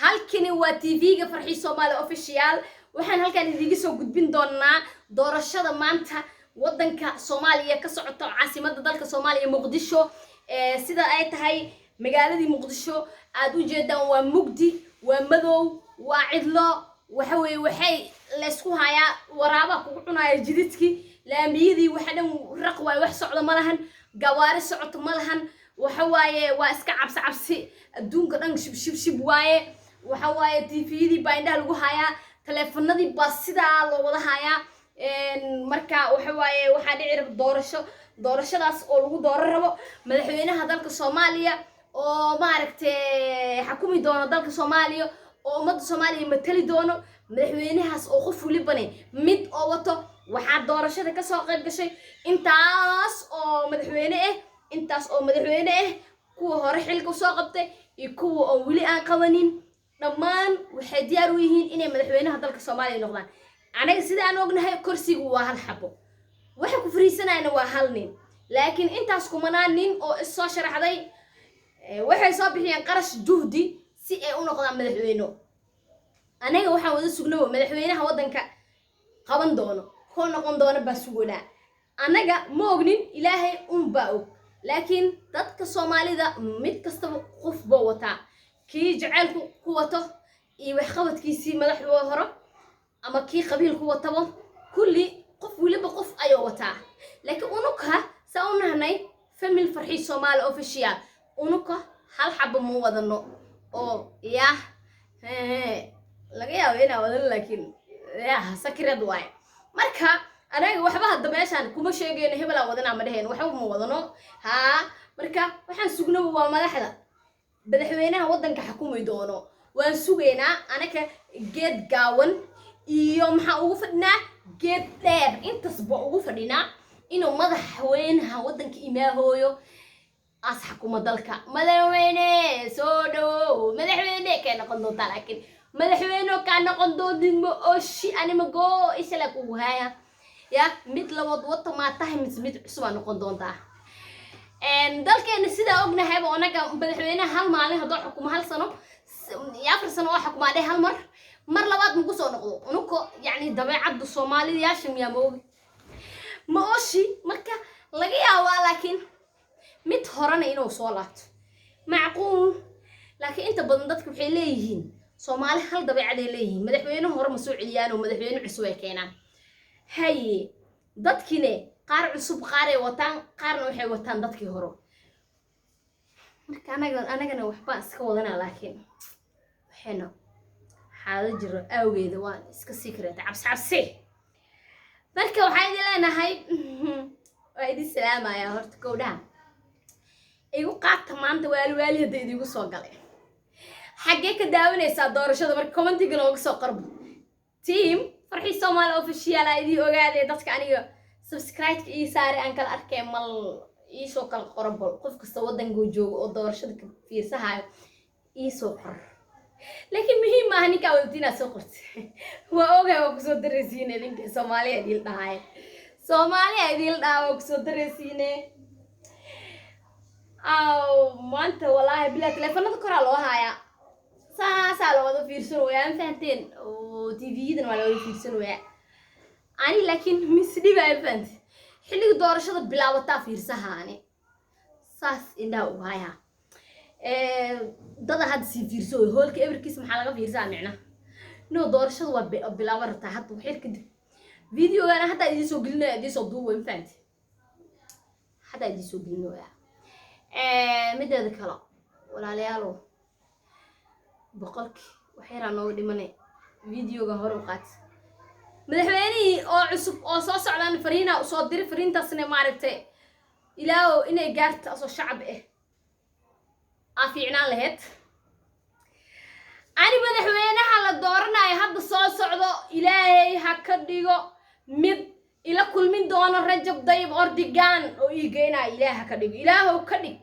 Halkani waa TV-ga Farxii Soomaali Official. Waxaan halkan idiinga soo gudbin doonaa doorashada maanta waddanka Soomaaliya ka socoto, caasimada dalka Soomaaliya, Muqdisho. Sida ay tahay magaaladii Muqdisho aad u jeedaan, waa mugdi, waa madow, waa cidlo. Waxa weeye waxay laysku hayaa waraabaa kugu cunaya jididkii, laamiyadii waxa dhan raq waaye, wax socdo ma lahan, gawaari socoto ma lahan. Waxa waaye waa iska cabsi cabsi, adduunka dhan shib shib shib waaye. Waxa waaye TV-yadii baa indhaha lagu hayaa, taleefanadii baa sidaa loo wada hayaa. Marka waxa waaye waxaa dhici raba doorasho, doorashadaas oo lagu dooran rabo madaxweynaha dalka Soomaaliya oo maaragtay xakumi doono dalka Soomaaliya oo ummadda Soomaaliya matali doono. Madaxweynahaas oo qof walibane mid oo wato. Waxaa doorashada kasoo qayb gashay intaas oo madaxweyne ah, intaas oo madaxweyne ah, kuwa hore xilka usoo qabtay iyo kuwa oo weli aan qabanin. Dhammaan waxay diyaar u yihiin inay madaxweynaha dalka Soomaaliya noqdaan. Anaga sida aan ognahay, kursigu waa hal xabo, waxa ku fariisanayana waa hal nin, laakiin intaas kumanaan nin oo is soo sharaxday waxay soo bixiyeen qarash, juhdi si ay u noqdaan madaxweyno. Anaga waxaan wada sugnaba madaxweynaha waddanka qaban doono, koo noqon doono baa suganaa. Annaga ma ognin, Ilaahay unbaa og, laakiin dadka Soomaalida mid kastaba qof baa wataa, kii jaceylku ku wato iyo waxqabadkiisii madaxda horo ama kii qabiil ku watabo. Kulli qof weliba qof ayuu wataa, laakiin unuka saa u nahnay family Farxii Soomaali Official, unuka hal xaba ma wadano oo yah laga yaabo inaa wadano, laakiin yah sakirad waaye. Marka anaga waxba hadda meeshaan kuma sheegayno, hebelaa wadanaa ma dheheen, waxba ma wadano. Haa, marka waxaan sugnaba waa madaxda, madaxweynaha waddanka xukumi doono waan sugaynaa. Anaka geed gaawan iyo maxaa ugu fadhinaa, geed dheer intaas ba ugu fadhinaa inuu madaxweynaha waddanka imaahooyo as xukuma dalka. Madaxweyne soo dhawow, madaxweyne kay noqon doontaa, laakiin madaxweyne kaa noqon doontid ma oshi animago ishala kugu haya ya mid labood wata maa tahay mise mid cusubaa noqon doontaa. Dalkeena sidaa ognahayba, onaga madaxweynaha hal maalin haddoo xukumo, hal sano iyo 4 sano oo xukumaa dheh, hal mar, mar labaad maku soo noqdo. Unuko yacni dabeecadda Soomaaliyaasha miyaa ma ogi, ma oshi. Marka laga yaabaa laakiin mid horena inuu soo laabto macquul, laakiin inta badan dadka waxay leeyihiin Soomaali hal dabeecaday leeyihiin, madaxweyne hore ma soo celiyaan oo madaxweyne cusub ay keenaan. Haye, dadkine qaar cusub qaaray wataan, qaarna waxay wataan dadkii hore. Marka anagana waxbaan iska wadanaa, laakiin waxayna xaalo jiro awgeeda waan iska sii kareeta cabsi cabsi. Marka waxaan idin leenahay, waa idin salaamayaa. Horta gowdhaha igu qaata maanta waali waali hadda idigu soo galay. Xaggee ka daawanaysaa doorashada? Marka commentiga nooga soo qarbo. Team Farxii Soomaali Official aa idii ogaadee, dadka aniga subscribe-ka ii saare aan kala arkay, mal iisoo kala qoro. Bal qof kasta waddankuu joogo oo doorashada ka fiirsahayo iisoo qor, laakiin muhiim maaha ninkaa wadati inaad soo qorti. Waa ogahay, waa kusoo daraysiine idinka. Soomaaliya idil dhahay, Soomaaliya idil dhaha, waa kusoo daraysiine. Aw, maanta wallaahi bilaa taleefanada koraa loo hayaa, saasaa la wada fiirsan wayaa, ma fahanteen? Oo TV-yadan waa la wada fiirsan wayaa. Ani laakiin misdhibaa, ma fahanti? Xilliga doorashada bilaabataa fiirsaha, ani saas indhaha ugu hayaa. Dada hadda sii fiirso way hoolka eberkiis, maxaa laga fiirsaa micna? No, doorashada waa bilaaban rabtaa hadda waxyar kadib. Videogana haddaa idiin soo gelinaya, idiin soo duubay, ma fahanti? Haddaa idiin soo gelinaya. Mideeda kale, walaalayaalow, 100-kii wax yaraa nooga dhimanay. Videoga hore u qaat. Madaxweynihii oo cusub oo soo socdaan fariinaa usoo diri, fariintaasna maaragtay ilaahow inay gaarto asoo shacab ah aa fiicnaan lahayd. Ani madaxweynaha la dooranayo hadda soo socdo, Ilaahay ha ka dhigo mid ila kulmin doono Rajab Dayib Ordigan oo ii geynayo. Ilaah ha ka dhigo, Ilaahow ka dhig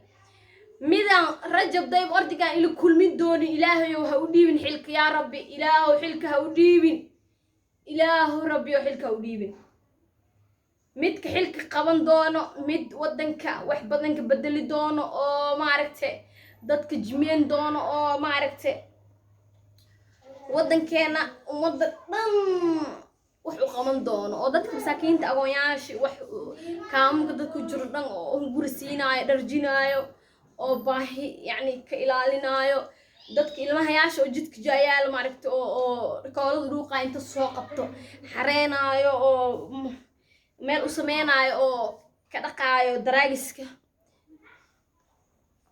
midaan Rajab Dayib Ordigan ila kulmin doonin. Ilaahayow ha u dhiibin xilka, yaa Rabbi, Ilaahow xilka ha u dhiibin, Ilaahow Rabbiyow xilka ha u dhiibin. Midka xilka qaban doono mid waddanka wax badan ka bedeli doono oo maaragte dadka jimeen doono oo maaragte. Waddankeena ummadda dhan wax u qaban doono, oo dadka masaakiinta, agoonyaasha, wax kaamuka dadku jiro dhan oo guri siinaayo, dharjinaayo, oo baahi yacni ka ilaalinaayo dadka, ilmahayaasha oo jidka jaayaalo, maaragta, oo koolada dhuuqaa inta soo qabto xareenaayo, oo meel u sameynaayo, oo ka dhaqaayo daraagiska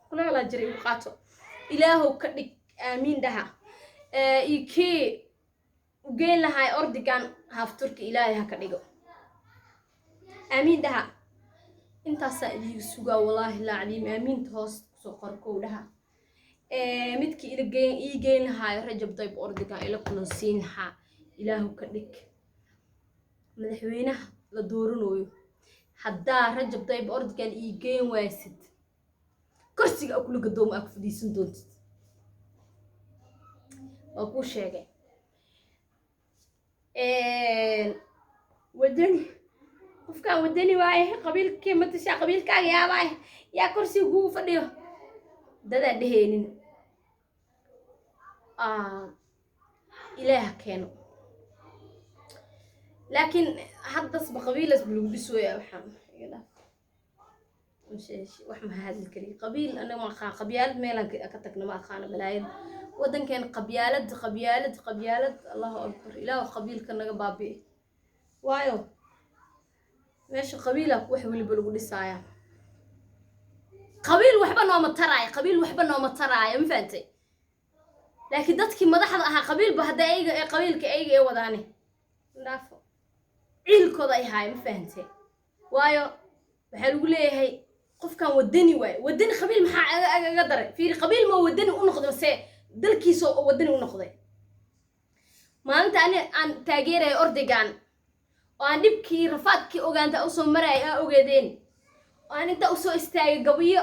kuleelaa jira igu qaato. Ilaahow ka dhig, aamiin dhaha. Iyo kii u geyn lahaay Erdogan haafturka, Ilaahay ha ka dhigo, aamiin dhaha. Intaasaa idiiga sugaa, wallaahi lacadiim. Aamiinta hoos kusoo qor, kow dhaha. Midkii ila geyn, ii geyn lahaayo Rajab Tayyip Erdogan, ila kulansiin lahaa, Ilaahu ka dhig. Madaxweynaha la dooranayo, haddaa Rajab Tayyip Erdogan ii geyn waysid, kursiga aa kula gadoomo, aa ku fadhiisan doontid, waa kuu sheegay. Wadani qofkaan wadani waaye, qabiilkii matashaa, qabiilkaaga yaabaaye, yaa kursiga kugu fadhiyo, dadaan dheheynin. Ilaah keeno, laakiin haddasba qabiilasba lagu dhisooyaa. Waxaan iga dhaaf, wax ma hadli kari. Qabiil anaga ma aqaan, qabyaalad meelaan ka tagna ma aqaano. Balaayada waddankeena, qabyaalad, qabyaalad, qabyaalad, Allahu akbar. Ilaah qabiilka naga baabi'i, waayo meesha qabiila wax weliba lagu dhisaaya. Qabiil waxba nooma taraayo, qabiil waxba nooma taraayo, ma fahantay? Laakiin dadkii madaxda ahaa qabiilba hadda ayaga ee qabiilka ayaga ee wadaane dhaafo, ciilkooda ay haaya, ma fahantay? Waayo waxaa lagu leeyahay qofkan wadani waaye. Wadani qabiil maxaa agaga daray? Fiiri, qabiil ma wadani u noqday mase dalkiisa oo wadani u noqday? Maalinta ani aan taageerayo Erdogan, oo aan dhibkii rafaadkii ogaanta usoo maraya aa ogeedeen, oo aan intaa usoo istaagay gabayo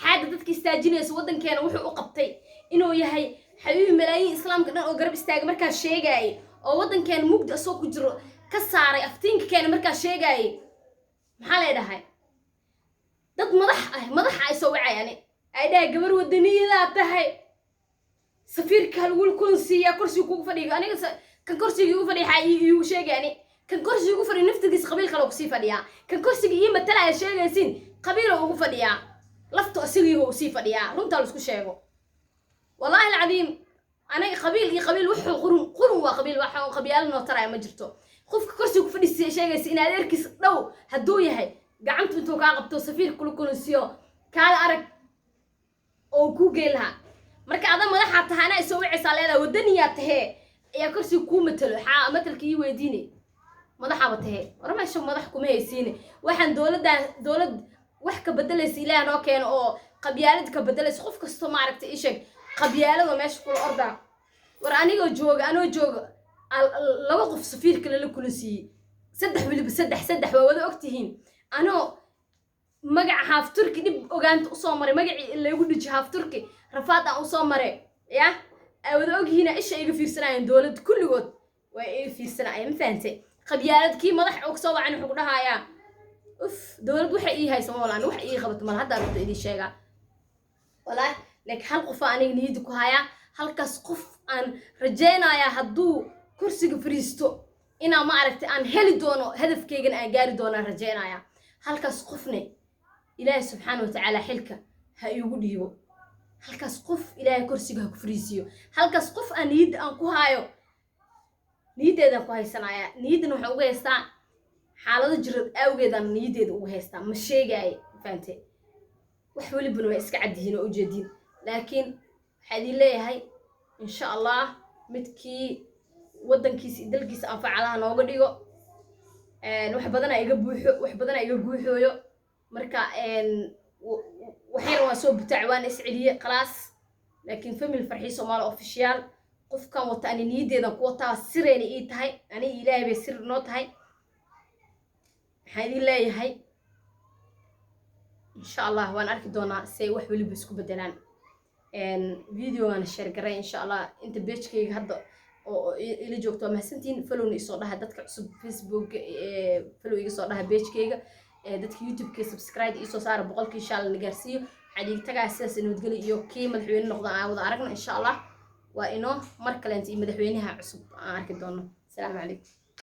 xaadda dadka istaajinaysa, waddankeena wuxuu u qabtay inuu yahay xabiibi malaayiin islaamka dhan oo garab istaagay markaa sheegaayay, oo waddankeena mugdi asoo ku jiro ka saaray, aftiinka keena markaa sheegaayay, maxaa lay dhahay? Dad madax ah, madaxa ay soo wacay ani, ay dhahay: "Gabar wadaniyadaa tahay, safiirka lagula kulansiiyaa, kursiga kugu fadhiyo." Aniga kan kursiga igu fadhiya xaa iigu sheegay? Ani kan kursiga igu fadhiyo naftigiisa qabiil kale kusii fadhiyaa. Kan kursiga ii matalaya sheegaysiin qabiilo ugu fadhiyaa, lafta isagiiba usii fadhiyaa. Runtaa la isku sheego, wallaahi alcadiim. Aniga qabiil iyo qabiil wuxuu qurun qurun waa qabiil, waxa qabyaalo noo taraya ma jirto. Qofka kursiga ku fadhiisiya sheegaysa in adeerkiis dhow hadduu yahay, gacantu intuu kaa qabto safiir kula kulansiiyo, kaala arag oo kuu geyn lahaa. Marka ada madaxaa tahay, anaa isoo wacaysaa, leedahay wadaniyaa tahee, ayaa kursiga kuu matalo. Xaa matalka ii weydiine? Madaxaaba tahee, war meesha madax kuma haysiine. Waxaan dowladdan dowlad wax ka bedelaysa Ilaah noo keeno, oo qabyaalad ka bedelaysa. Qof kasto, maaragtay, ii sheeg qabyaalada meesha kula ordaa. War anigoo jooga, anoo jooga, laba qof safiirka lala kulansiiyey, saddex weliba, saddex, saddex waa wada ogtihiin. Anoo magaca haaf Turki dhib ogaanta usoo maray, magacii laygu dhiji haaf Turki rafaad aan usoo maray, ya ay wada ogyihiin, isha iga fiirsanayeen dowlad kulligood way iga fiirsanayeen, ma fahantay? Qabyaalad kii madax og soo wacan wuxuu ku dhahayaa uf, dowlad waxay ii haysa ma walaan, wax ii qabato mala. Hadda rabto idin sheegaa, walaahi. Laakiin hal qofa aniga niyadda ku hayaa, halkaas qof aan rajaynayaa hadduu kursiga fariisto inaa, ma aragtay, aan heli doono, hadafkeygana aan gaari doono aan rajaynayaa. Halkaas qofne Ilaahay subxaana watacaala xilka ha iigu dhiibo, halkaas qof Ilaahay kursiga ha ku fariisiiyo. Halkaas qof aan niyadda aan ku haayo, niyaddeedaan ku haysanayaa. Niyaddan waxaan uga haystaa xaalado jira awgeedaan niyaddeeda uga haystaa, ma sheegaaye, fahante? Wax welibana waa iska cadyihiin oo ujeediin. Laakiin waxaa idin leeyahay, insha Allah, midkii waddankiisa iyo dalkiisa anfaca laha nooga dhigo. Wax badanaa iga buuxo, wax badanaa iga guuxooyo. Marka waxyar waan soo butaac, waan isceliye, khalaas. Laakiin family Farxii Soomaali Official, qofkan wata ani niyaddeedan ku wataa, sirayna ii tahay, ani Ilaahay bay sir noo tahay. Waxaan idin leeyahay, insha Allah waan arki doonaa si ay wax weliba isku bedelaan. Videogaana share garay, insha Allah. Inta pagekayga hadda oo ila joogto waa mahadsantihiin. Followna isoo dhaha dadka cusub Facebook, follow iga soo dhaha pagekayga. Dadka YouTube-ka subscribe iisoo saara, 100-kii insha Allah na gaarsiiyo. Waxaan idiga tagaa sidaas, nabadgelyo, iyo kii madaxweyne noqda aan wada aragno, insha Allah. Waa inoo mar kaleenta iyo madaxweynaha cusub aan arki doono. Asalaamu calaykum.